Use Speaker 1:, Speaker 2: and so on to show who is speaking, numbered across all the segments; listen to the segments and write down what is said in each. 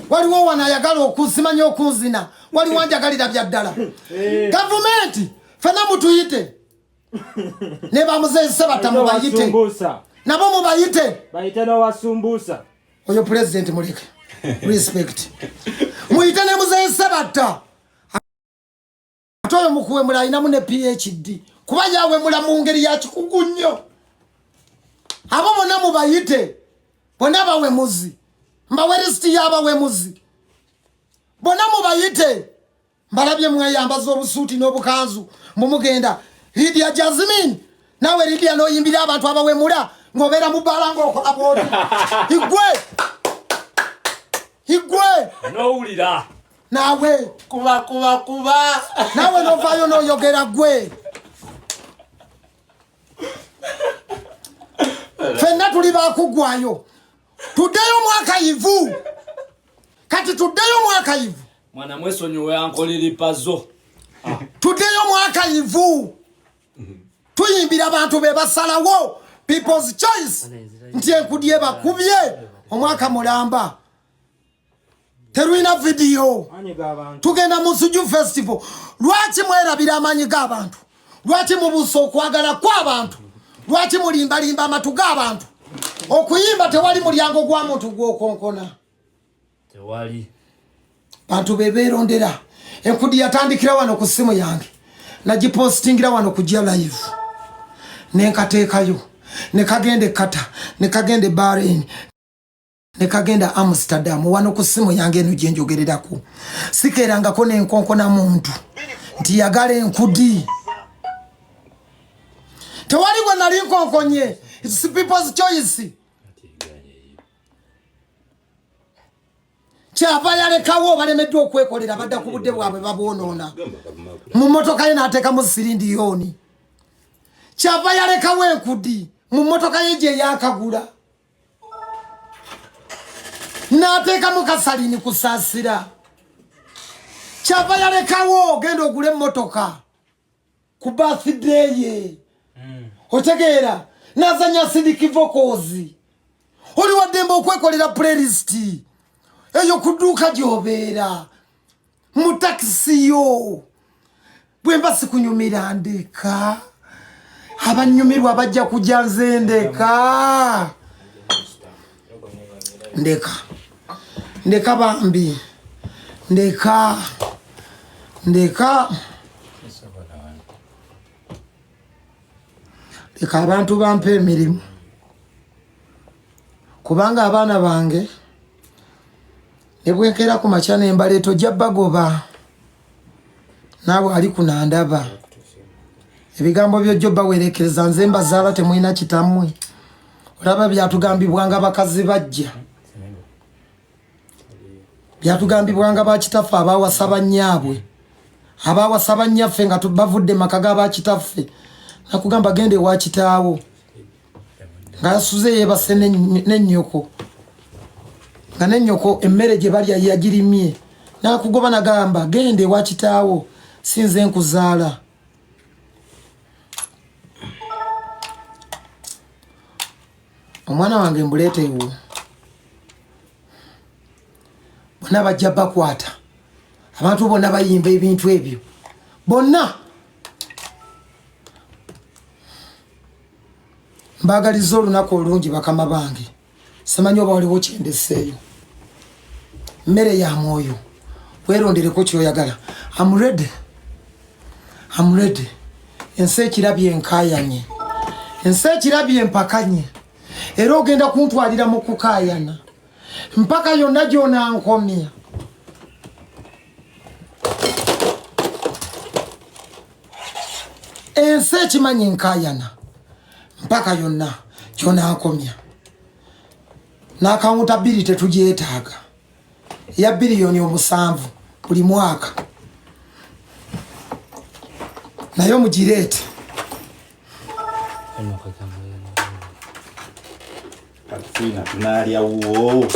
Speaker 1: Waliwo wano ayagala okusimanya okunzina, waliwo anjagalira bya ddala.
Speaker 2: Eh.
Speaker 1: Gavumenti fena mutuyite ne bamuzeeyi Sebatta mubayite, nabo mubayite,
Speaker 2: bayite n'owasumbuusa.
Speaker 1: Oyo pulezidenti muleke respect, muyite ne muzeeyi Sebatta. Ate oyo mukuwemula alinamu ne PhD, kuba yawemula mu ngeri ya kikugu nnyo. Abo bonna mubayite, bonna bawemuzi, mbawe lisiti y'abawemuzi bonna mubayite. Mbalabye mweyambaza obusuuti n'obukanzu mbumugenda Lydia Jasmine, naawe Lydia n'oyimbira abantu abawemula ng'obeera mu bbaala ng'okola bwoti. Igwe igwe
Speaker 3: n'owulira
Speaker 1: naawe
Speaker 4: kuba kuba kuba
Speaker 1: naawe novaayo n'oyogera gwe. Fenna tuli bakugwayo, tuddeyo mwaka ivu kati, tuddeyo mwaka ivu.
Speaker 3: Mwana mwesonyiwe ankoliripazo.
Speaker 1: Tuddeyo mwaka ivu, tuyimbira abantu be basalawo, people's choice, nti enkudi ebakubye omwaka mulamba terulina vidiyo. Tugenda mu Suju Festival. Lwaki mwerabira amaanyi g'abantu? Lwaki mubuusa okwagala kw'abantu? Lwaki mulimbalimba amatu g'abantu? Okuyimba tewali mulyango gwa muntu gwokonkona.
Speaker 3: Tewali.
Speaker 1: Bantu beberondera. Enkudi yatandikira wano ku ssimu yange, nagipostingira wano kujja live, nenkateekayo, nekagenda ekata, nekagenda e Bahrain, nekagenda Amsterdam, wano ku ssimu yange eno gyenjogererako. Sikeerangako nenkonkona muntu nti yagala enkudi. Tewali gwe nali nkonkonye. It's people's choice. Kyava yalekawo balemeddwa okwekolera, badda ku budde bwabwe babwonoona. Mu mmotoka ye n'ateekamu sirindiyoni. Kyava yalekawo enkudi mu mmotoka ye gye yakagula, n'ateekamu kasalini kusaasira. Kyava yalekawo genda ogule emmotoka ku birthday ye. Otegeera? Nazanya sidiki vocals. Oli waddembe okwekolera playlist eyo ku dduuka gy'obeera, mu takisi yo. Bwe mba sikunyumira ndeka, abanyumirwa bajja kujja. Nze ndeka, ndeka, ndeka bambi, ndeka, ndeka, leka abantu bampa emirimu, kubanga abaana bange ne bwenkeera ku makya nembaleeta ojja bagoba. Naawe ali kunandaba, ebigambo byojjo bawerekereza. Nze mbazaala, temulina kitammwe. Olaba byatugambibwanga bakazi bajja, byatugambibwanga bakitaffe abawasa bannyaabwe, abawasa bannyaffe nga bavudde maka ga bakitaffe. Nakugamba genda ewa kitaawo nga yasuze yeebase nennyoko, nga nennyoko emmere gye balya yagirimye, nakugoba nagamba genda ewa kitaawo, sinze nkuzaala. Omwana wange mbuleeta ewo, bonna bajja bakwata. Abantu bonna bayimba ebintu ebyo bonna. Mbagaliza olunaku olungi, bakama bange. Simanyi oba waliwo kyendeseeyo. Mmere ya mwoyo, weerondereko kyoyagala. Am ready, am ready. Ensi ekirabye enkayanye, ensi ekirabye empakanye, era ogenda kuntwalira mu kukaayana mpaka yonna gyonankomya. Ensi ekimanyi nkayana mpaka yonna gyonankomya. N'akawunta bbiri tetugyetaaga eya biliyoni 7 buli mwaka, naye omugireete.
Speaker 4: Katrina, tunaalya wuwo.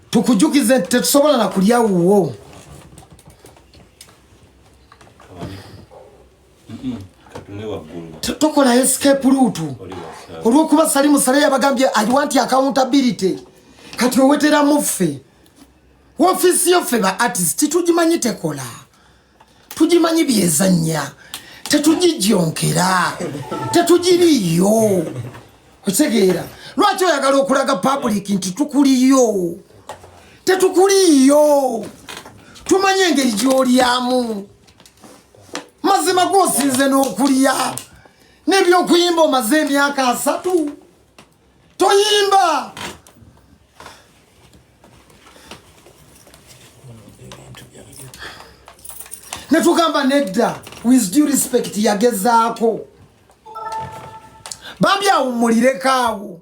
Speaker 1: Tukujukize nti tetusobola na kulya wuwo.
Speaker 4: Katunule waggulu.
Speaker 1: Tokola escape route.
Speaker 4: Oli wasa.
Speaker 1: Olwokuba Salimu Sale yabagambye, "I want accountability," kati owetera muffe. Woofiisi yo ffe ba artist tugimanyi tekola, tugimanyi byezannya, tetugijjonkera, tetugiriyo. Okitegeera? Lwaki oyagala okulaga public nti tukuliyo? Tetukuliyo, tumanyi engeri gy'olyamu. Mazima gwosinze n'okulya n'ebyokuyimba, omaze emyaka 30 toyimba. Netugamba nedda, with due respect, yagezaako bambi awummulireko awo,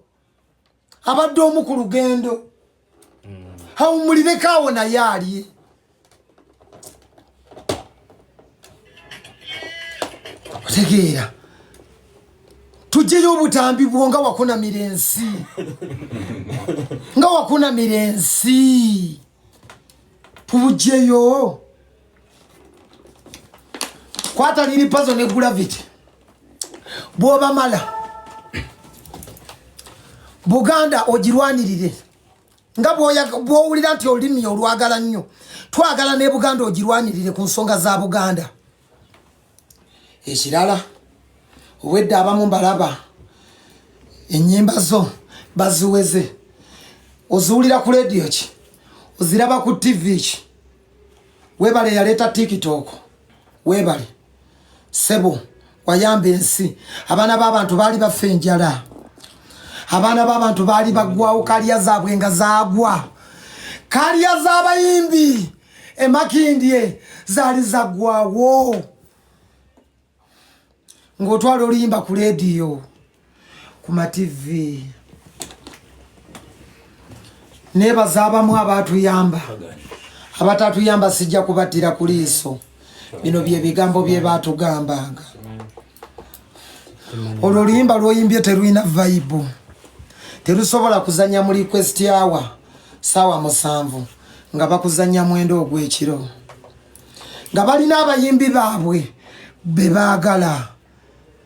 Speaker 1: abadde omu ku lugendo, awummulireko awo naye alye. Otegeera? Tugyeyo obutambi bwo nga wakunamira ensi, nga wakunamira ensi, tubugyeyo. Kwata liri pazo ne Gravity bw'obamala Buganda ogirwanirire nga bw'owulira nti olulimi olwagala nnyo. Twagala ne Buganda ogirwanirire ku nsonga za Buganda. Ekirala, obwedda abamu mbalaba ennyimba zo baziweze, oziwulira ku rediyo ki, oziraba ku TV ki. Webale yaleeta TikTok, webale sebo, wayamba ensi. Abaana b'abantu baali bafa enjala, abaana b'abantu baali baggwawo, career zaabwe nga zaagwa, career z'abayimbi emakindye zaali zaggwawo ng'otwala oluyimba ku rediyo, ku ma TV. Nebaza abamu abatuyamba, abatatuyamba sijja kubattira ku liiso. Bino bye bigambo bye batugambanga. Olwo oluyimba lwoyimbye terulina vibe, terusobola kuzanya mu request hour saawa 7 nga bakuzanya 9 ogw'ekiro, nga balina abayimbi baabwe be baagala,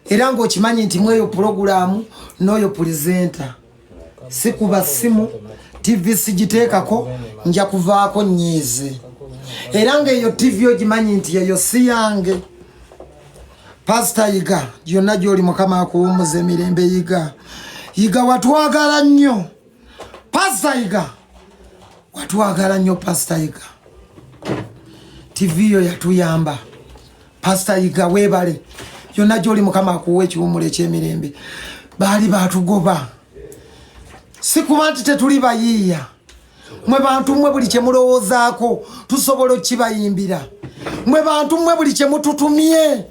Speaker 1: era ng'okimanyi nti mweyo pulogulaamu n'oyo presenter. Sikuba simu, TV sigiteekako, nja kuvaako nyiize, era ng'eyo TV ogimanyi nti eyo si yange. Pasita Yiga, gyonna gy'oli, Mukama akuwummuza emirembe. Yiga, Yiga, watwagala nnyo. Pasita Yiga, watwagala nnyo. Pasita Yiga, TV yo yatuyamba. Pasita Yiga, weebale yonna gy'oli, Mukama akuwa ekiwummulo eky'emirembe. Baali batugoba, si kuba nti tetuli bayiiya. Mwe bantu mmwe, buli kye mulowoozaako tusobola okukibayimbira. Mwe bantu mmwe, buli kye mututumye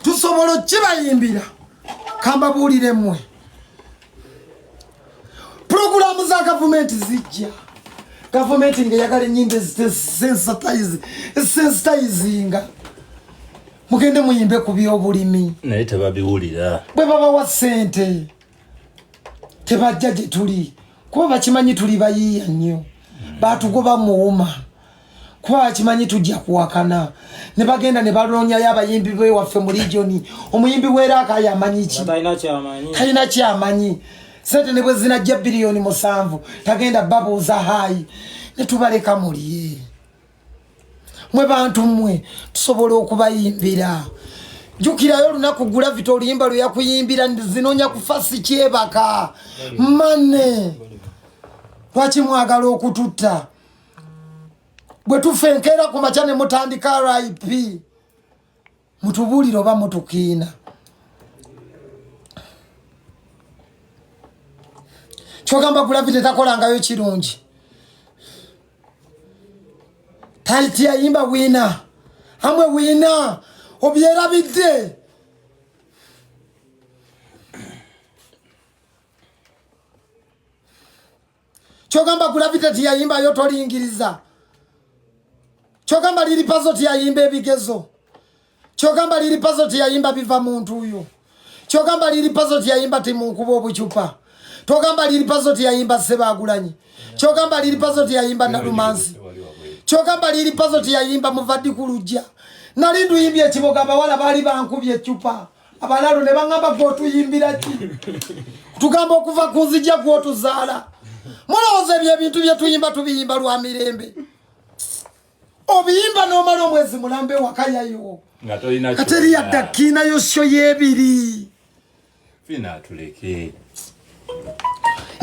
Speaker 1: tusobola okukibayimbira. Kambabuulire mmwe, pulogulaamu za gavumenti zijja, gavumenti ng'eyagala ennyimba ezisensitizinga, mugende muyimbe ku byobulimi.
Speaker 4: Naye tebabiwulira.
Speaker 1: Bwe babawa ssente tebajja gye tuli, kuba bakimanyi tuli bayiiya nnyo. Batugoba muwuma kuba bakimanyi tujja kuwakana, ne bagenda ne banoonyayo abayimbi bewaffe mu region. Omuyimbi weraakayo amanyi ki?
Speaker 2: Talina kyamanyi.
Speaker 1: Talina kyamanyi. Sente ne bwe zinajja biliyoni 7 tagenda babuuza haayi, ne tubaleka mulye. Mwe bantu mmwe, tusobola okubayimbira. Jjukirayo olunaku Gravity oluyimba lwe yakuyimbira, zinoonya kufa sikyebaka mane. Lwaki mwagala okututta bwe tufa enkeera ku makya ne mutandika RIP? Mutubuulire oba mutukiina. Kyogamba Gravity takolangayo kirungi? Taiti yayimba wina amwe wina obyerabidde. Kyogamba Gravity tiyayimbayo tolingiriza? Kyogamba Lil Pazo tiyayimba ebigezo? Kyogamba Lil Pazo tiyayimba biva muntu uyo? Kyogamba Lil Pazo tiyayimba timunkuba obucupa? Togamba Lil Pazo tiyayimba Sebagulanyi? Kyogamba Lil Pazo tiyayimba Nalumansi? Kyogamba Lil Pazo tiyayimba muvaddi ku lujja? Nali nduyimbye ekiboga, abawala baali bankubye ecupa, abalalo ne baŋŋamba, gwotuyimbira ki? Tugamba okuva ku nzija gwotuzaala. Mulowooza ebyo ebintu bye tuyimba tubiyimba lwa mirembe? Obiyimba n'omala omwezi mulamba ewaka yayo. Kati eri yadda kiinayo sho y'ebiri.
Speaker 4: Fina atuleke.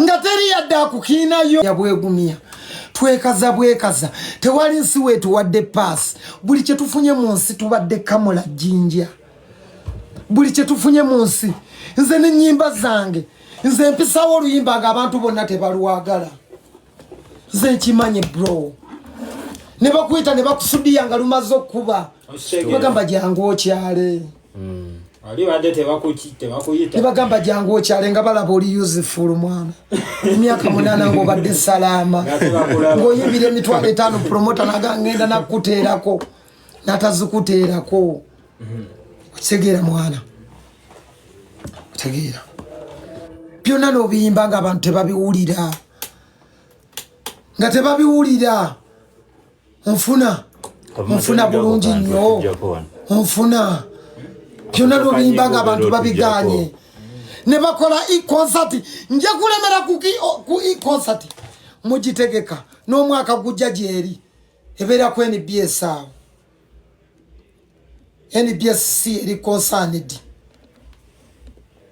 Speaker 1: Nga teri yadde akukiinayo. Yabwegumya. Twekaza bwekaza. Tewali nsi wetuwadde paasi. Buli kye tufunye mu nsi tubadde kamula jjinja. Buli kye tufunye mu nsi. Nze n'ennyimba zange. Nze mpisawo oluyimba nga abantu bonna tebalwagala. Nze nkimanyi bro. Ne bakuyita ne bakusudiya nga lumaze okukuba. Bagamba jangu okyale. Ne bagamba jangu okyale nga balaba oli useful mwana. Emyaka 8 ng'obadde salaama. Ng'oyimbira 50,000 promoter naga ngenda nakuteerako. N'atazikuteerako. Okitegeera mwana. Okitegeera. Byonna n'obiyimba ng'abantu tebabiwulira. Nga tebabiwulira. Nfuna. Nfuna bulungi nnyo. Nfuna. Byonna n'obiyimba ng'abantu babiganye. Ne bakola e-concert. Nja kulemera ku e-concert. Mugitegeka. N'omwaka gujja gyeri. Ebeera ku NBS awo. NBSC eri concerned.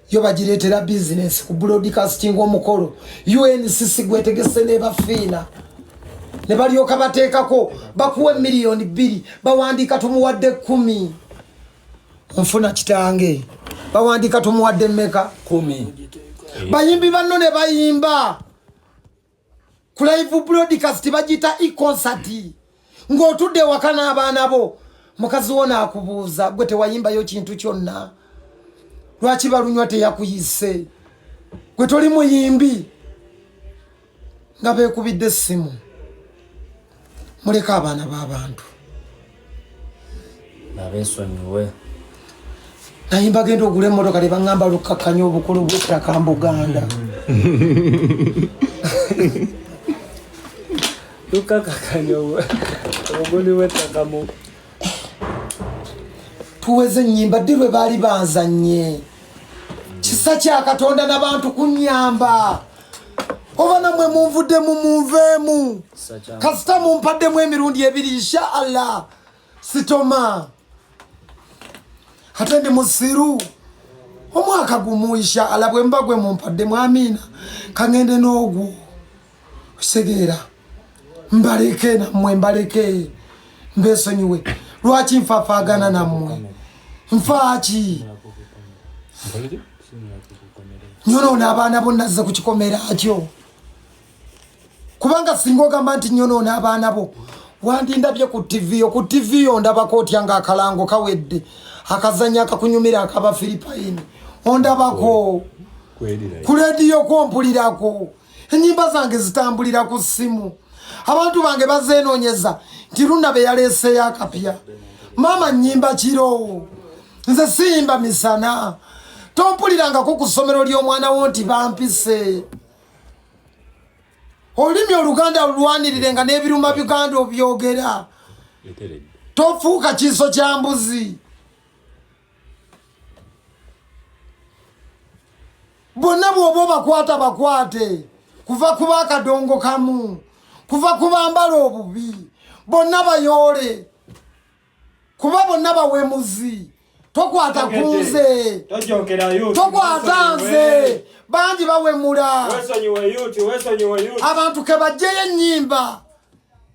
Speaker 1: Yo bagireetera business ku broadcasting omukolo. UNCC gwetegese ne bafiina. Ne balyoka bateekako bakuwa 2,000,000 bawandiika tumuwadde 10. Nfuna kitange. Bawandiika tumuwadde mmeka?
Speaker 3: 10.
Speaker 1: Bayimbi banno ne bayimba. Ku live broadcast bagiyita e-concert. Ng'otudde ewaka n'abaana bo. Mukazi wo n'akubuuza gwe tewayimbayo kintu kyonna. Lwaki balunywa teyakuyise? Gwe toli muyimbi. Nga beekubidde essimu. Muleke abaana b'abantu.
Speaker 3: Abeesonyiwe.
Speaker 1: Nayimba genda ogula emmotoka ne baŋŋamba lukkakkanya obukulu bw'ettaka mu Buganda.
Speaker 2: Lukkakkanya obuguli bw'ettaka mu
Speaker 1: Tuweze ennyimba ddi lwe baali banzannye. Kisa kya Katonda n'abantu kunnyamba. Oba nammwe munvuddemu munveemu. Kasita mumpaddemu emirundi ebiri insha Allah. Sitoma. Ate ndi musiru. Omwaka gumu insha Allah bwe mba gwe mumpaddemu amiina. Kangende n'ogwo. Okitegeera. Mbaleke nammwe mbaleke. Mbeesonyiwe. Lwaki nfaafaagana nammwe? Nfaaki? Nyonoona abaana bo nazze ku kikomera kyo. Kubanga singa ogamba nti nyonoona abaana bo, wandindabye ku TV yo. Ku TV yo ondabako otya ng'akalango kawedde, akazannyo akakunyumira akaba Philippine. Ondabako. Ku leediyo kwo mpulirako. Ennyimba zange zitambulira ku ssimu. Abantu bange bazeenoonyeza nti Luna be yaleeseeyo akapya. Maama nnyimba kiro. Nze siyimba misana. Tompulirangako ku ssomero ly'omwana wo nti bampise. Olulimi Oluganda lulwanirire nga n'ebiruma Buganda obyogera. Tofuuka kiiso kya mbuzi. Bonna bw'oba obakwata bakwate. Kuva kuba akadongo kamu. Kuva kubambala obubi. Bonna bayoole. Kuba bonna bawemuzi. Tokwata ku nze. Tokwata nze. Bangi bawemula. Abantu ke bajjeyo ennyimba.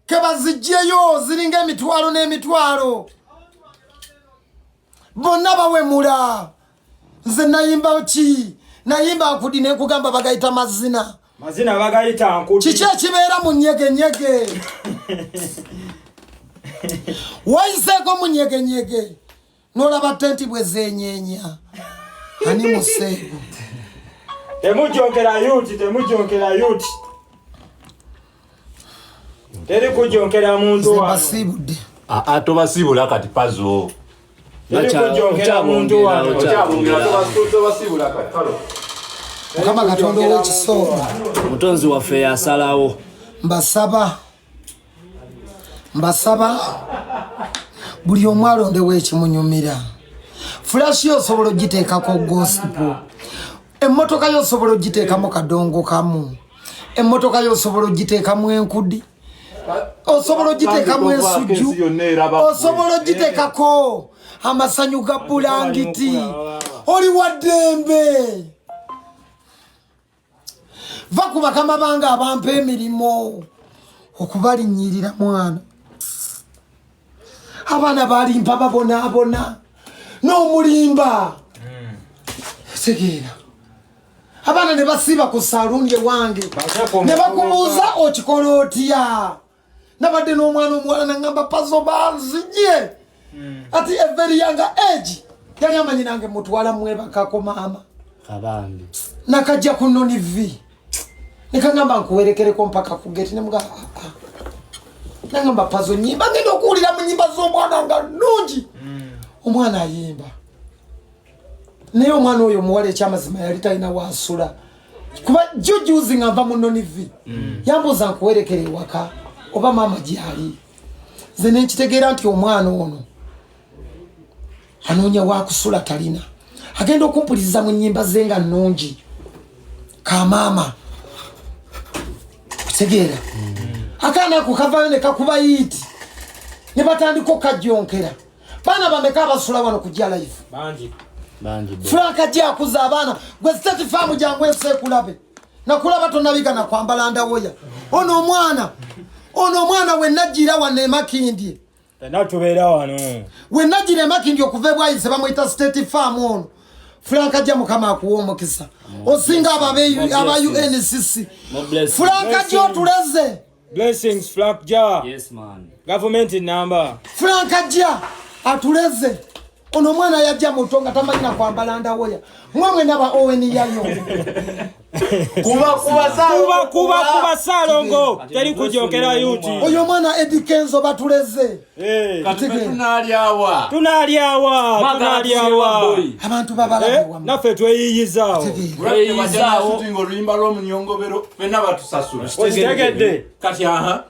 Speaker 1: Ke bazijjeyo ziringa emitwalo n'emitwalo. Bonna bawemula. Nze nayimba ki? Nayimba nkudi ne nkugamba bagayita mazina.
Speaker 2: Mazina bagayita nkudi.
Speaker 1: Kiki ekibeera mu nyegenyege? Wayiseeko mu nyegenyege n'olaba tenti bwe zeenyeenya. Ani museegu?
Speaker 2: Temujjonkera yuti, temujjonkera yuti. Teri kujjonkera muntu wano.
Speaker 1: Mbasiibudde.
Speaker 4: Tobasiibula kati Pazo.
Speaker 2: Teri kujjonkera muntu wano.
Speaker 4: Tobasiibula kati.
Speaker 1: Mukama Katonda ow'ekisa ono.
Speaker 3: Omutonzi waffe yasalawo.
Speaker 1: Mbasaba. Mbasaba buli omu alondewo ekimunyumira. Flash yo osobola ogiteekako gospel. Emmotoka yo osobola ogiteekamu kadongo kamu. Emmotoka yo osobola ogiteekamu enkudi. Osobola ogiteekamu
Speaker 4: Tovaako,
Speaker 1: ensujju,
Speaker 4: ensi yonna eraba ggwe.
Speaker 1: osobola ogitekako amasanyu ga bulangiti, oli wa ddembe. Va ku bakama bange abampa emirimu okubalinnyirira. Mwana, abaana balimpa babonaabona n'omulimba. Tegeera, abaana ne basiiba ku saluuni ewange ne bakubuuza, "Okikola otya?" Nabadde n'omwana omuwala naŋŋamba, "Pazo, banzije." Ati a very young age yali amanyi nange mutwala mwebakako maama.
Speaker 3: Kabambi.
Speaker 1: Nakajja ku noni v nekaŋŋamba, "Nkuwerekereko mpaka ku geti." Nemuga, "Ah, ah." Naŋŋamba, "Pazo, nyimba." Ngenda okuwulira mu nyimba z'omwana nga nnungi, omwana ayimba. Naye omwana oyo omuwala, ekyamazima yali talina wasula, kuba jujuzi nga nva mu noni v yambuuza, "Nkuwerekera ewaka oba maama gyali?" Nze nenkitegeera nti omwana ono anoonya wakusula, talina. Agenda okumpuliriza mu nyimba ze nga nnungi, kamaama. Otegeera, akaana ako kavayo ne kakuba hit ne batandika okajjonkera. Baana bameka abasula wano kujja live?
Speaker 2: Bangi.
Speaker 3: Bangi bo.
Speaker 1: Franka gyakuza abaana. Gwe State Farm, jangu ensi ekulabe. Nakulaba tonabiga nakwambala ndawoya. Ono omwana, ono omwana wenajjira wano emakindye,
Speaker 2: Fenna tubeera wano.
Speaker 1: Wenajjira emakindye okuva ebwayise, bamwyita State Farm ono. Franka jja, Mukama akuwa omukisa, osinga abo aba UNCC.
Speaker 3: More blessings.
Speaker 1: Franka gyotuleze.
Speaker 2: Blessings, Frank Ja.
Speaker 3: Yes man.
Speaker 2: Gavumenti namba.
Speaker 1: Franka jja atuleze. Ono omwana yajja muto nga tamanyi nakwambala ndawoya. Mwe mwena ba owen yayo.
Speaker 4: Kuba kuba.
Speaker 2: Kuba kuba kuba Salongo. Teri kujonkera yuti.
Speaker 1: Oyo omwana Eddy Kenzo batuleze.
Speaker 2: Eh.
Speaker 4: Kati ffe tunaalyawa?
Speaker 2: Tunaalyawa, tunaalyawa.
Speaker 3: Boy.
Speaker 1: Abantu babalabe
Speaker 2: Eh,
Speaker 1: wamu.
Speaker 2: naffe tweyiyizaawo.
Speaker 3: Tweyiyizaawo.
Speaker 4: Shooting oluyimba lw'omunyongobero, fenna batusasula.
Speaker 2: Okitegedde?
Speaker 4: Kati aha.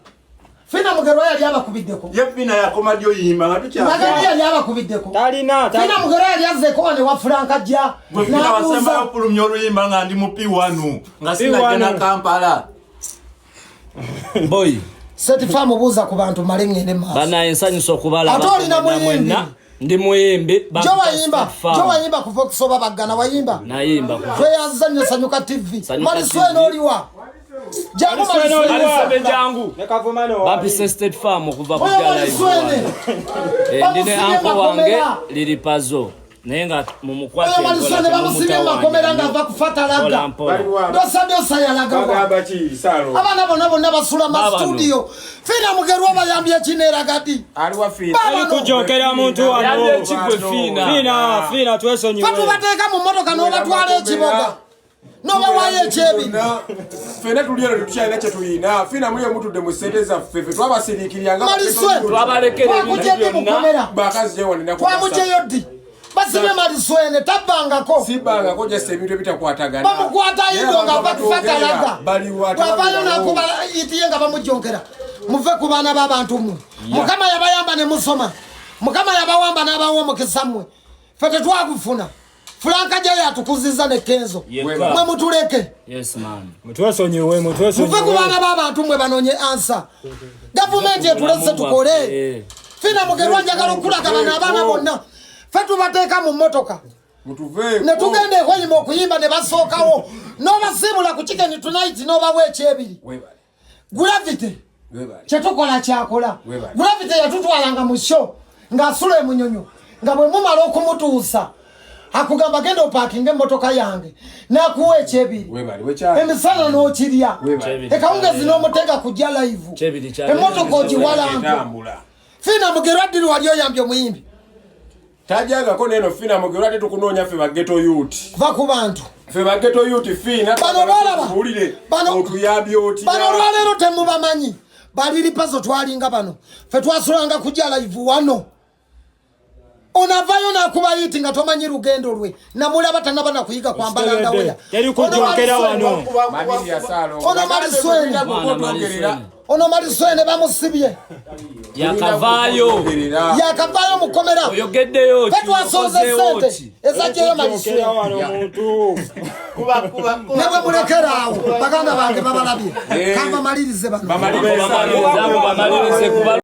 Speaker 1: Fina Mugerwa yali abakubiddeko?
Speaker 4: Ye Fina yakoma ddi oyimba nga
Speaker 1: Magadi
Speaker 4: tukyali?
Speaker 1: yali abakubiddeko?
Speaker 2: Talina.
Speaker 1: Fina Mugerwa yali azzeeko wano ewa Franka jja
Speaker 4: Gwe Fina wasembayo
Speaker 1: n'abuuza.
Speaker 4: okufulumya oluyimba nga ndi mu P1, nga sinajja
Speaker 2: P1.
Speaker 4: na Kampala.
Speaker 3: Boy.
Speaker 1: Setifa, mubuuza ku bantu male ngende maaso.
Speaker 3: Banaye, nsanyusa okubalaba.
Speaker 1: Ate olina
Speaker 3: Mwenna
Speaker 1: muyimbi?
Speaker 3: mwenna. Ndi muyimbi.
Speaker 1: Jo wayimba, jo wayimba kuva okusoba baggana wayimba.
Speaker 3: Nayimba.
Speaker 1: Tweyanza nnyo Sanyuka TV.
Speaker 3: Sanyuka
Speaker 1: Maliswene
Speaker 3: TV.
Speaker 1: oliwa? Jangu.
Speaker 2: Maliswene oliwa?
Speaker 1: Maliswene.
Speaker 3: Maliswene jangu.
Speaker 2: Ne Kavumano.
Speaker 3: Bampise State Farm okuva ku
Speaker 1: Oyo
Speaker 3: Jala.
Speaker 1: Maliswene.
Speaker 3: Ndi ne
Speaker 1: Bamusibye
Speaker 3: anko wange
Speaker 1: makomera.
Speaker 3: Liri Pazo. Naye nga mumukwate.
Speaker 1: Oyo Maliswene bamusibye mu makomera ng'ava kufatalaga.
Speaker 3: Mpola.
Speaker 1: Dosa dosa yalagawa?
Speaker 5: Bagamba ki, Salo?
Speaker 1: Abaana bonna bonna basula ma
Speaker 3: Baabano.
Speaker 1: studio. Fina Mugerwa bayambye kineeragadi.
Speaker 5: Aliwa Fina?
Speaker 2: Teri kujonkera muntu wano.
Speaker 3: Yambye ekigwe Fina.
Speaker 2: Fina, Fina twesonyiwe.
Speaker 1: Fatubateeka mu mmotoka n'obatwala ekiboga n'obawaayo ekyebiri.
Speaker 5: Fena tuli eno tetukyalina kye tuyina. Fina muli mutudde mu ssente zaffe, ffe twabasiriikirira nga
Speaker 1: Maliswe.
Speaker 3: Twabalekera ebintu
Speaker 1: Twakugye ddi
Speaker 3: byonna.
Speaker 1: mukomera?
Speaker 5: Bakazi gyewanina.
Speaker 1: Twamugyeyo ddi? Basibye Maliswene, tabbangako.
Speaker 5: Sibbangako, just ebintu ebitakwatagana.
Speaker 1: Bamukwata ido nga ava kufatalaga,
Speaker 5: Baliwa?
Speaker 1: bwavaayo nakuba itiye nga bamujonkera. Muve ku baana b'abantu mmwe. Mukama yabayamba ne musoma, Mukama yabawamba n'abawa omukisa. Mmwe ffe tetwagufuna. Fulanka gye yatukuziza ne Kenzo.
Speaker 3: Yekka.
Speaker 1: Mwe mutuleke.
Speaker 3: Yes man.
Speaker 2: Mutwesonyiwe,
Speaker 1: Muve ku
Speaker 2: mutwesonyiwe.
Speaker 1: baana b'abantu mmwe. Banoonye ansa, gavumenti etulese tukole.
Speaker 3: Eh.
Speaker 1: Fina Mugerwa, njagala okulaga bano abaana bonna, ffe tubateeka mu mmotoka
Speaker 5: Mutuveeko.
Speaker 1: ne tugenda ehoyima okuyimba ne basookawo n'obasiibula ku Chicken Tonight n'obawa ekyebiri.
Speaker 5: Webale.
Speaker 1: Gravity
Speaker 5: Webale.
Speaker 1: kyetukola kyakola.
Speaker 5: Webale.
Speaker 1: Gravity yatutwalanga mu show ng'asula emunyonyo, nga bwe mumala okumutuusa akugamba, "Genda opaakinga emmotoka yange," n'akuwa ekyebiri.
Speaker 5: Webale, wekyali.
Speaker 1: Emisana n'okirya,
Speaker 5: Webale.
Speaker 1: ekawungezi n'omutega kujja live.
Speaker 3: Kyebiri kyali.
Speaker 1: Emmotoka ogiwalampe.
Speaker 5: Etambula.
Speaker 1: Fina Mugerwa, ddiri wali oyambye omuyimbi?
Speaker 5: Tajagako neno Fina Mugerwa, ate tukunoonya ffe ba ghetto youth.
Speaker 1: Va ku bantu.
Speaker 5: Ffe ba ghetto youth, Fina.
Speaker 1: Bano balaba.
Speaker 5: Tubuulire,
Speaker 1: Bano
Speaker 5: otuyambye otya?
Speaker 1: Bano olwaleero temubamanyi. Baliripazo twalinga bano, fe twasulanga kujja live wano. Ono avayo nakuba hit nga tomanyi lugendo lwe. Namulaba tanaba nakuyiga kwambala ndawoya.
Speaker 2: Teri kujonkera wano.
Speaker 5: Mamiri ya Salo.
Speaker 1: Ono Maliswene.
Speaker 3: Mwana Maliswene.
Speaker 1: Ono Maliswene bamusibye.
Speaker 3: Yakavaayo.
Speaker 1: Yakavaayo mukomera.
Speaker 3: Oyogeddeyo ki?
Speaker 1: Tetwasooze
Speaker 3: Okozeewo
Speaker 1: sente
Speaker 3: ki?
Speaker 1: ezajjayo Maliswene.
Speaker 2: Wano muntu.
Speaker 1: Ne bwe mulekera awo baganda bange babalabye. Kambamalirize bano.
Speaker 5: Bamalirize.
Speaker 3: Bamalirize, abo bamalirize kuba